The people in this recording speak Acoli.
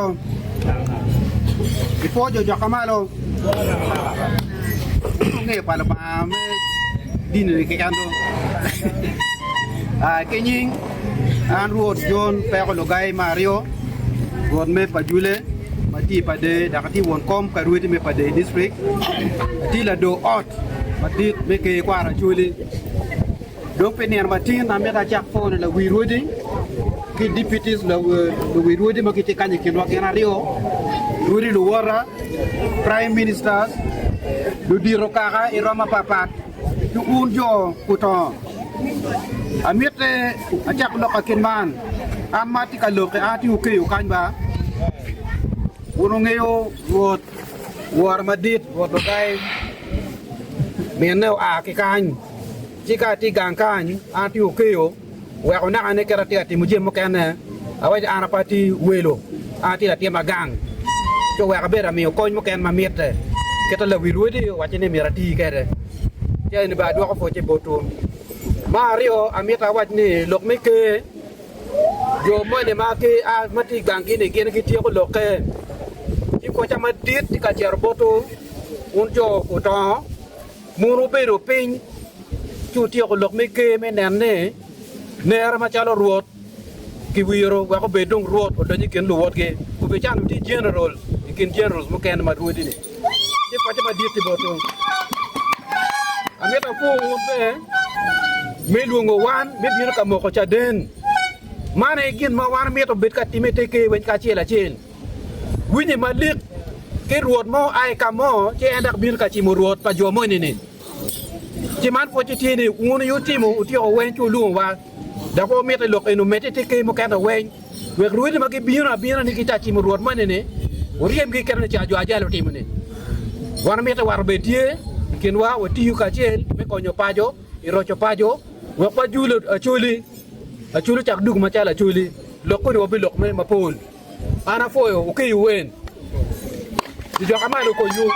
malo. Ipwo jo joka malo. Wun wungeyo pa Lubanga me dini-ni keken do. Ah, ki nying an Rwot John Peko Lugai me aryo, Rwot me Pajule ma tye i Padee dok atye won kom ka rwedi me Padee District. Atye lador ot madit me Ker Kwaro Acholi. Dong pi nino matin amito acak pwono lawi rwodi ki deputies luwi rwodi ma gitye kany i kinwa gin aryo, rwodi luwota, prime ministers, ludito kaka i rom mapat pat ki un jo kutongo. Amite acak lokka kit man, an ma atye ka lok-ki an atye okeyo kany ba, wun wungeyo Rwot wora madit Rwot Lugai minne oa ki kany. Ci ka atye gang kany, an atye okeyo, weko nakane kit atye ka timo jami mukene, awaco an pe atye welo, an atye latin ma gang, ci oweko abedo amiyo kony mukene ma mitte, kit ma lawi rwodi owacce ni myero ati kwede. Ci eni bene adwoko pwocce botwu. Me aryo, amito awac ni lok me ker, jo moni ma tye i ganggi-ni gin gityeko lokke, ci pwocca madit tye ka cito botwu wun jo otongo. Mun wubedo piny ci wutyeko lok me ker me neno ni nera macalo rwot kiwiro wek obed dong rwot odony i kin luwotgi. Obed calo tye general i kin generals mukene ma rwodi-ni. Ci pwocce madit tye botwu. Amito apwo wun bene me lwongo wan me bino ka moko caden. Man aye gin ma wan mito bed ka time i te ker weng kacel acel. Winye malik ki rwot mo a i ka mo ci en dok bino ka cimo rwot pa jo moni-ni. Ci man pwocce tye ni wun aye wutimo wutyeko weng ci wulwongowa, dok wamito i lok eni omedde i te ker mukene weng, wek rwodi ma gibino abina ni gitye ka cimo rwot moni-ni wuryemgi kit ma ca jo ajali otimo-ni. Wan wamito wat obed tye i kinwa, watiyu kacel me konyo paco i roco paco wek wajul Acholi, Acholi ocak dwogo macalo Acholi. Lok koni wabilok mere mapol. An apwoyo okeyo wen. Joka malo okonyu.